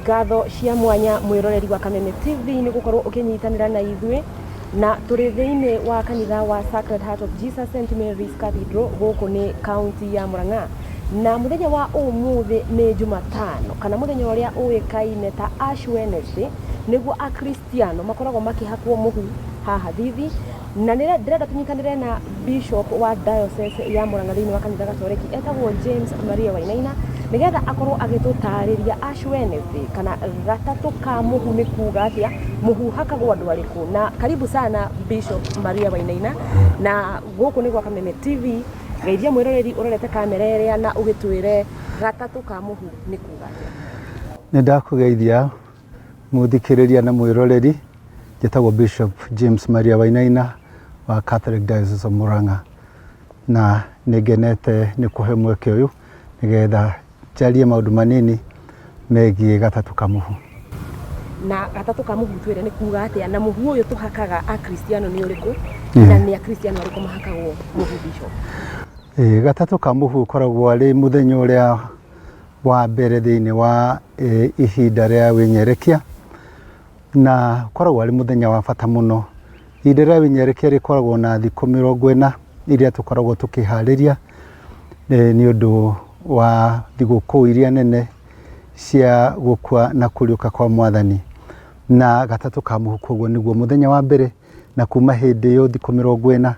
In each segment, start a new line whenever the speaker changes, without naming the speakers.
Ngatho cia mwanya mwĩroreri wa Kameme TV nĩ gũkorwo ũkĩnyitanĩra na ithuĩ na tũrĩ thĩinĩ wa kanitha wa Sacred Heart of Jesus St Mary's Cathedral gũkũ nĩ kaunti ya Murang'a. Na mũthenya wa ũmũthĩ nĩ Jumatano kana mũthenya ũrĩa ũĩkaine ta Ash Wednesday, nĩguo Akristiano makoragwo makĩhakwo mũhu haha thithi. Na nĩ ndĩrenda tũnyitanĩre na Bishop wa Diocese ya Murang'a thĩinĩ wa kanitha Gatoreki etagwo James Maria Wainaina nĩgetha akorwo agĩtũtarĩria Ash Wednesday kana gatatũ ka mũhu nĩ kuga atĩa, mũhu ũhakagwo andũ arĩkũ. Na karibu sana Bishop Maria Wainaina, na gũkũ nĩ gwa Kameme TV. Geithia mwĩroreri ũrorete kamera ĩrĩa na ũgĩtwĩre gatatũ ka mũhu nĩ kuga atĩa.
Nĩ ndakũgeithia mũthikĩrĩria na mwĩroreri. Njĩtagwo Bishop James Maria Wainaina wa Catholic Diocese of Murang'a, na nĩ ngenete nĩ kũhe mweke ũyũ nĩgetha njarie maũndũ manini megiĩ gatatũ ka mũhu.
Na gatatũ ka mũhu twĩre nĩ kuga atĩa, na mũhu ũyũ tũhakaga Akristiano nĩ ũrĩkũ, na nĩ Akristiano arĩkũ mahakagwo mũhu, Bishop?
Gatatũ ka mũhu ũkoragwo arĩ mũthenya ũrĩa wa mbere thĩinĩ wa ihinda rĩa wĩnyerekia, na ũkoragwo arĩ mũthenya wa bata mũno. Ihinda rĩa wĩnyerekia rĩkoragwo na thikũ 40 iria tũkoragwo tũkĩharĩria nĩ ũndũ wa thigũkũ iria nene cia gũkua na kũriũka kwa Mwathani. Na gatatũ ka mũhu koguo nĩguo mũthenya wa mbere, na kuma hĩndĩ ĩyo thikũ 40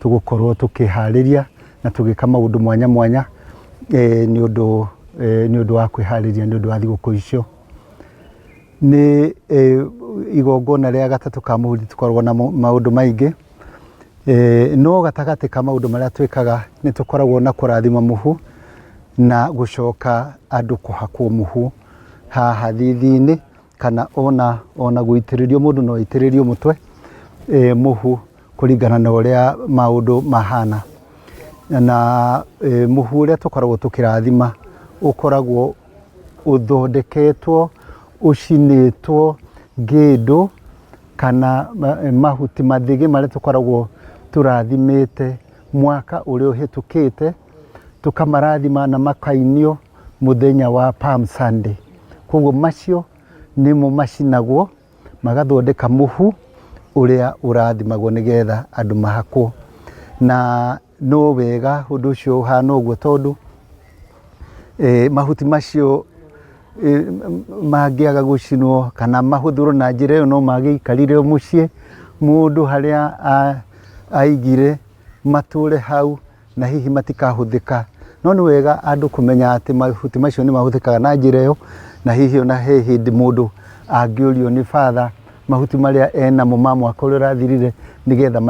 tũgũkorwo tũkĩharĩria na tũgĩka maũndũ mwanya mwanya nĩ ũndũ wa kwĩharĩria nĩ ũndũ wa thigũkũ icio. Nĩ igongona rĩa gatatũ ka mũhu rĩtikoragwo na maũndũ maingĩ, no gatagatĩ ka maũndũ marĩa twĩkaga nĩ tũkoragwo na kũrathima mũhu na gũcoka andũ kũhakwo mũhu haha thithi-inĩ, kana ona gũitĩrĩrio, mũndũ no aitĩrĩrio mũtwe mũhu kũringana na ũrĩa maũndũ mahana. Na mũhu ũrĩa tũkoragwo tũkĩrathima ũkoragwo ũthondeketwo, ũcinĩtwo ngĩndũ kana mahuti mathĩgĩ marĩa tũkoragwo tũrathimĩte mwaka ũrĩa ũhĩtũkĩte, tũkamarathima na makainio mũthenya wa Palm Sunday. Koguo macio nĩmo macinagwo magathondeka mũhu ũrĩa ũrathimagwo nĩgetha andũ mahakwo. Na no wega ũndũ ũcio ũhana ũguo tondũ mahuti macio mangĩaga gũcinwo kana mahũthĩrwo na njĩra ĩyo, no magĩikarire o mũciĩ mũndũ harĩa aigire matũre hau na hihi matikahũthĩka. No nĩ wega andũ kũmenya atĩ mahuti macio nĩ mahũthĩkaga na njĩra ĩyo, na hihi ona he hĩndĩ mũndũ angĩũrio nĩ batha mahuti marĩa enamo ma mwaka ũrĩa ũrathirire nĩgetha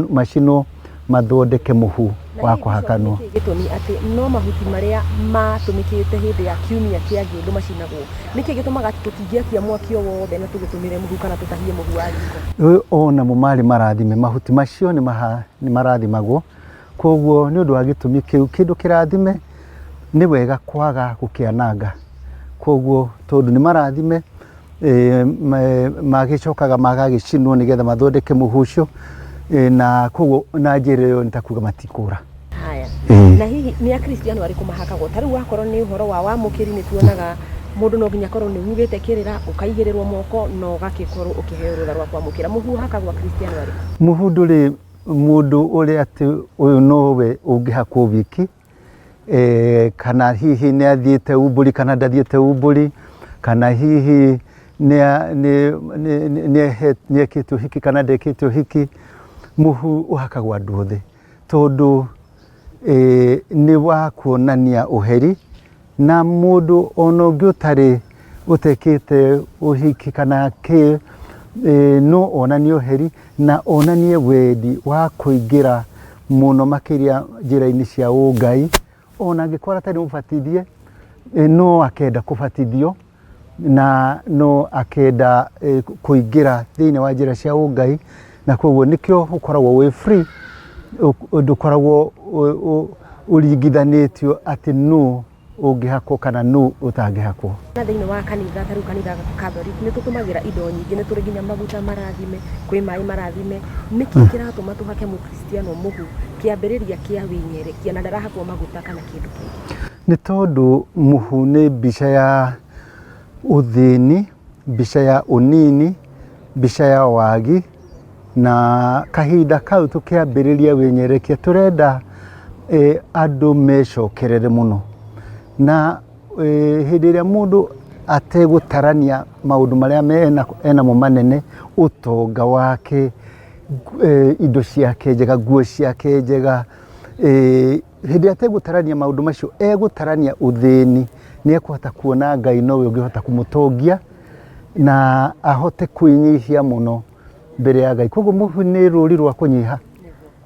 macinwo mathondeke mũhu wa kũhakanwo.
Nĩkĩ gĩtũmi atĩ no mahuti marĩa matũmĩkĩte hĩndĩ ya kiumia kĩa ngĩndũ macinagwo? Nĩkĩ gĩtũmaga atĩ tũtingĩakia mwaki o wothe na tũgĩtũmĩre mũhu kana tũtahie mũhu wa riko?
Onamo marĩ marathime, mahuti macio nĩ marathimagwo. Koguo nĩ ũndũ wa gĩtũmi kĩu, kĩndũ kĩrathime nĩ wega kwaga gũkĩananga. Koguo tondũ nĩ marathime, magĩcokaga magagĩcinwo nĩgetha mathondeke mũhu ũcio, na koguo na njĩra ĩyo nĩ ta kuga matikũra.
Haya. Na hihi nĩ Akristiano arĩkũ mahakagwo? Ta rĩu wakorwo nĩ ũhoro wa wamũkĩri, nĩ tuonaga mũndũ no nginya akorwo nĩ ugĩte kĩrĩra, ũkaigĩrĩrwo moko na ũgagĩkorwo ũkĩheo rũtha rwa kwamũkĩra. Mũhu ũhakagwo Akristiano arĩkũ?
Mũhu ndũrĩ mũndũ ũrĩa atĩ ũyũ nowe ũngĩhakwo wiki, kana hihi nĩ athiĩte umbũri kana ndathiĩte umbũri, kana hihi nĩ ekĩte ũhiki kana ndekĩte ũhiki. Mũhu ũhakagwo andũ othe tondũ nĩ wa kuonania ũheri, na mũndũ ona ũngĩ ũtarĩ ũtekĩte ũhiki kana kĩ, no onanie ũheri na onanie wendi wa kũingĩra mũno makĩria njĩra-inĩ cia ũngai. Ona angĩkorwo atarĩ mũbatithie, no akenda kũbatithio na no akenda kũingĩra thĩinĩ wa njĩra cia ũngai, na koguo nĩkĩo ũkoragwo wĩ free, ndũkoragwo ũringithanĩtio atĩ nũ ũngĩhakwo kana nũ ũtangĩhakwo.
Na thĩinĩ wa kanitha, ta rĩu kanitha Catholic, nĩ tũtũmagĩra indo nyingĩ, nĩ tũrĩ nginya maguta marathime, kwĩ maĩ marathime. Nĩkĩ kĩratũma tũhake mũkristiano mũhu kĩambĩrĩria kĩa wĩnyerekia na ndarahakwo maguta kana kĩndũ kĩngĩ?
Nĩ tondũ mũhu nĩ mbica ya ũthĩni, mbica ya ũnini, mbica ya wagi, na kahinda kau tũkĩambĩrĩria wĩnyerekia tũrenda andũ mecokerere mũno. Na hĩndĩ ĩrĩa mũndũ ategũtarania maũndũ marĩa enamo manene, ũtonga wake, indo ciake njega, nguo ciake njega, hĩndĩ ĩrĩa ategũtarania maũndũ macio, egũtarania ũthĩni, nĩ ekũhota kuona Ngai nowe ũngĩhota kũmũtongia na ahote kwĩnyihia mũno mbere ya Ngai. Koguo mũhu nĩ rũri rwa kũnyiha,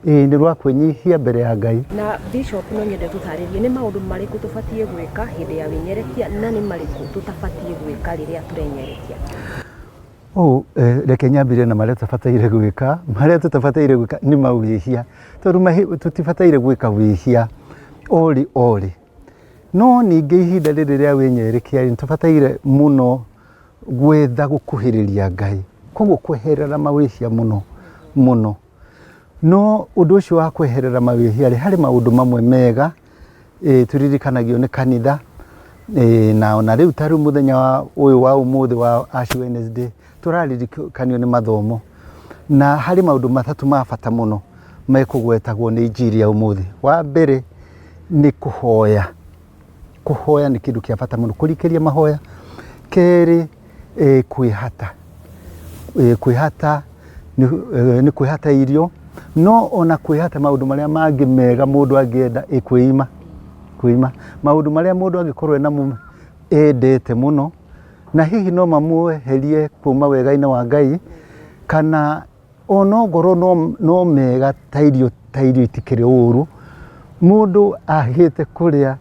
ĩĩ nĩ rwa kwĩnyihia mbere ya Ngai.
Na Bishop, no nyende tũtarĩrie nĩ maũndũ marĩkũ tũbatiĩ gwĩka hĩndĩ ya wĩnyerekia na nĩ marĩkũ tũtabatiĩ gwĩka rĩrĩa tũrenyerekia?
Oh, reke nyambire na marĩa tũtabataire gwĩka. Marĩa tũtabataire gwĩka nĩ mawĩhia, tondũ tũtibataire gwĩka wĩhia orĩ orĩ. No ningĩ ihinda rĩrĩ rĩa wĩnyerekia nĩ tũbataire mũno gwetha gũkuhĩrĩria Ngai, koguo kweherera mawĩhia mũno mũno. No ũndũ ũcio wa kweherera mawĩhia rĩ, harĩ maũndũ mamwe mega tũririkanagio nĩ kanitha, na ona rĩu ta rĩu mũthenya ũyũ wa ũmũthĩ wa Ash Wednesday tũraririkanio nĩ mathomo. Na harĩ maũndũ matatũ ma bata mũno mekũgwetagwo nĩ injiri ya ũmũthĩ. Wa mbere nĩ kũhoya. Kũhoya nĩ kĩndũ kĩa bata mũno, kũrikĩria mahoya. Kerĩ, kwĩhata. Kwĩhata nĩ kwĩhata irio, no ona kwĩhata maũndũ marĩa mangĩ mega mũndũ angĩenda, ĩ kwĩima, kwĩima. Maũndũ marĩa mũndũ angĩkorwo enamo endete mũno, na hihi no mamweherie kuma wega-inĩ wa Ngai, kana ona ongorwo no mega ta irio, ta irio itikĩrĩ ũru, mũndũ agĩte kũrĩa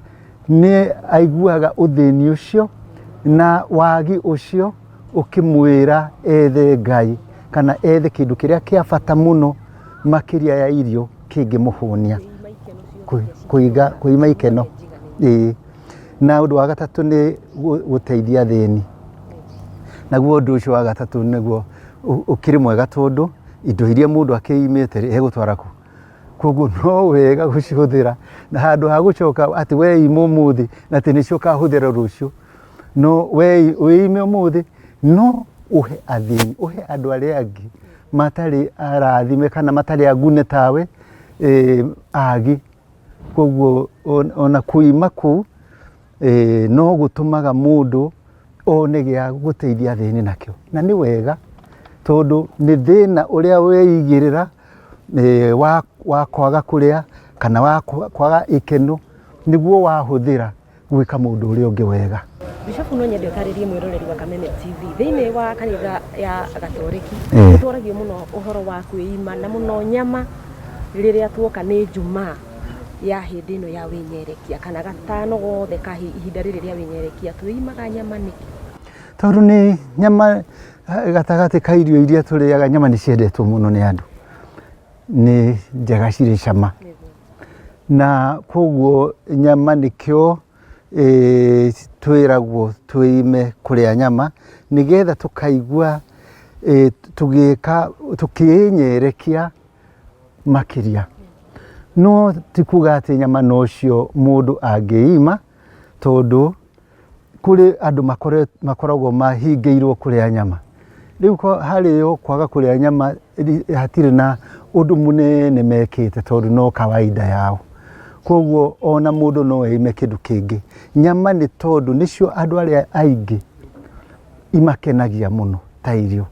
nĩ aiguaga ũthĩni ũcio na wagi ũcio ũkĩmwĩra ethe Ngai kana ethe kĩndũ kĩrĩa kĩa bata mũno makĩria ya irio kĩngĩmũhũnia, kũiga kwĩima ikeno. Ĩĩ. Na ũndũ wa gatatũ nĩ gũteithia athĩni. Naguo ũndũ ũcio wa gatatũ nĩguo ũkĩrĩ mwega tondũ indo iria mũndũ akĩimĩte rĩ, egũtwara kũ? Koguo no wega gũcihũthĩra na handũ ha gũcoka atĩ weima ũmũthĩ na atĩ nĩcio ũkahũthĩra rũciũ, no wĩime ũmũthĩ no ũhe athĩni, ũhe andũ arĩa angĩ matarĩ arathime kana matarĩ agune tawe, agi. Koguo ona kwĩima kũu no gũtũmaga mũndũ one gĩa gũteithia athĩni nakĩo. Na nĩ wega tondũ nĩ thĩna ũrĩa weigĩrĩra wa kwaga kũrĩa kana wa kwaga ikeno nĩguo wahũthĩra gwĩka mũndũ ũrĩa ũngĩ wega.
Bishop, no nyende ũtarĩrie mwĩroreri wa Kameme TV, thĩinĩ wa kanitha ya Gatoreki nĩ twaragio mũno ũhoro wa kwĩima na mũno nyama rĩrĩa tuoka nĩ Njumaa ya hĩndĩ ĩno ya wĩnyerekia kana gatano gothe ka ihinda rĩrĩ rĩa wĩnyerekia, twĩimaga nyama nĩkĩ?
Tondũ nĩ nyama gatagatĩ ka irio iria tũrĩaga, nyama nĩ ciendetwo mũno nĩ andũ, nĩ njega cirĩ cama. Na koguo nyama nĩkĩo twĩragwo twĩime kũrĩa nyama, nĩgetha tũkaigua tũgĩka tũkĩĩnyerekia makĩria. No ti kuga atĩ nyama nocio mũndũ angĩima, tondũ kũrĩ andũ makoragwo mahingĩirwo kũrĩa nyama. Rĩu harĩo kwaga kũrĩa nyama hatirĩ na ũndũ mũnene mekĩte tondũ no kawaida yao. Koguo ona mũndũ no eime kĩndũ kĩngĩ. Nyama nĩ tondũ nĩcio andũ arĩa aingĩ imakenagia mũno ta irio.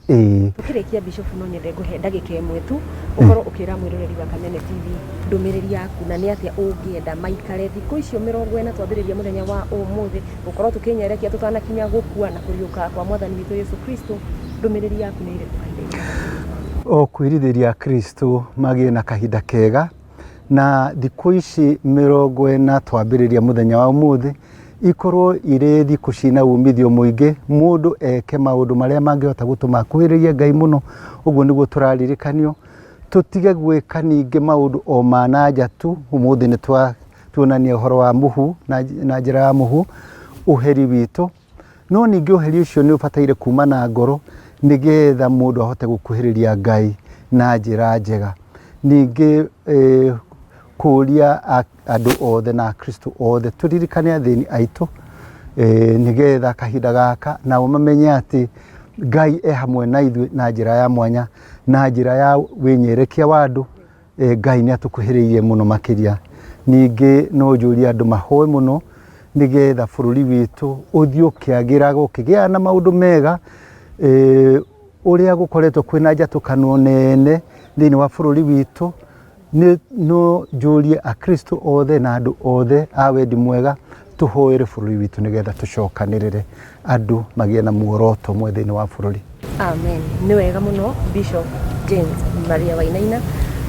Ĩĩ.
Tũkĩrĩkia Bishop, no nyende ngũhe ndagĩka ĩmwe tu ũkorwo ũkĩra mwĩroreri wa Kameme TV ndũmĩrĩri yaku na nĩ atĩa ũngĩenda maikare thikũ icio 40 twambĩrĩria mũthenya wa ũmũthĩ gũkorwo tũkĩnyerekia tũtanakinya gũkua na kũriũka kwa mwathani witũ Yesu Kristo. Ndũmĩrĩri yaku nĩ ĩrĩkũ kahinda-inĩ gaka?
O kwĩrirĩria Kristo magĩe na kahinda kega na thikũ ici 40 twambĩrĩria mũthenya wa ũmũthĩ ikorwo irĩ thikũ ciĩna umithio mũingĩ, mũndũ eke maũndũ marĩa mangĩhota gũtũma akuhĩrĩrie Ngai mũno. Ũguo nĩguo tũraririkanio, tũtige gwĩka ningĩ maũndũ o ma na nja tu. Ũmũthĩ nĩ tuonania ũhoro wa mũhu na njĩra ya mũhu, ũheri witũ. No ningĩ ũheri ũcio nĩ ũbataire kuma na ngoro nĩgetha mũndũ ahote gũkuhĩrĩria Ngai na njĩra njega. Ningĩ kũria andũ othe na Akristo othe tũririkane athĩni aitũ. Nĩgetha kahinda gaka nao mamenye atĩ Ngai e hamwe na ithuĩ na njĩra ya mwanya, na njĩra ya wĩnyerekia wa andũ. Ngai nĩ atũkuhĩrĩirie mũno makĩria. Ningĩ no njũrie andũ mahoe mũno nĩgetha bũrũri witũ ũthiĩ ũkĩagĩraga, ũkĩgĩaga na maũndũ mega. Ũrĩa gũkoretwo kwĩna njatũkano nene thĩinĩ wa bũrũri witũ, nĩ no njũrie Akristo othe na andũ othe a wendi mwega tũhoere bũrũri witũ nĩgetha tũcokanĩrĩre andũ magĩe na muoroto ũmwe thĩinĩ wa bũrũri.
Amen. Nĩ wega mũno Bishop James Maria Wainaina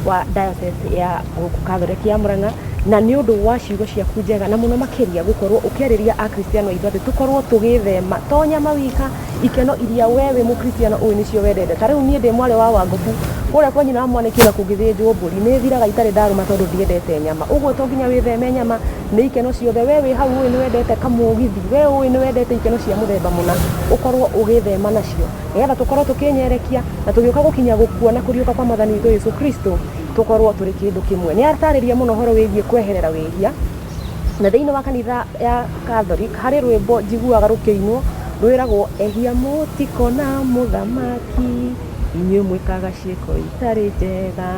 wa Diocese ya gũkũ Catholic ya Murang'a, na nĩ ũndũ wa ciugo ciaku njega na mũno makĩria gũkorwo ũkĩarĩria Akristiano aitũ atĩ tũkorwo tũgĩthema to nyama wika, ikeno iria we wĩ Mũkristiano ũĩ nĩcio wendete. Ta rĩu niĩ ndĩ mwarĩ wa Wangũkũ, kũrĩa kwa nyina wa mwanĩki ona kũngĩthĩnjwo mbũri nĩ thiraga itarĩ ndarũma tondũ ndiendete nyama. Ũguo to nginya wĩtheme nyama, nĩ ikeno ciothe. We wĩ hau ũĩ nĩ wendete kamũgithi, we ũĩ nĩ wendete ikeno cia mũthemba mũna, ũkorwo ũgĩthema nacio nĩgetha tũkorwo tũkĩnyerekia na tũgĩũka gũkinya gũkua na kũriũka kwa Mwathani witũ Yesu Kristo tũkorwo tũrĩ kĩndũ kĩmwe. Nĩ atarĩria mũno ũhoro wĩgiĩ kweherera wĩhia. Na thĩinĩ wa kanitha ya Catholic harĩ rwĩmbo njiguaga rũkĩinwo rwĩragwo ehia mũtikona mũthamaki, inyuĩ mwĩkaga ciĩko itarĩ njega,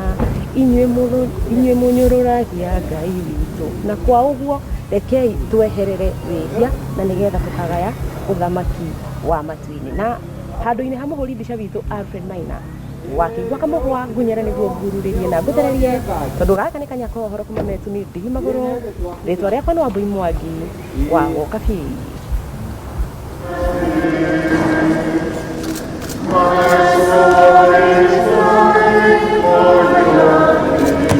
inyuĩ mũnyũrũragia Ngai witũ. Na kwa ũguo rekei tweherere wĩhia na nĩgetha tũkagaya ũthamaki wa matu-inĩ. Na handũ-inĩ ha mũhũri mbica witũ Alfred Maina wakĩigua kamũgwa ngunyere nĩguo ngururĩrie na ngũthererie, tondũ gaka nĩ kanya ka ũhoro kuma metu nĩ ndigi magũrũ. Rĩtwa rĩakwa nĩ Wambui Mwangi wa Woka Bi.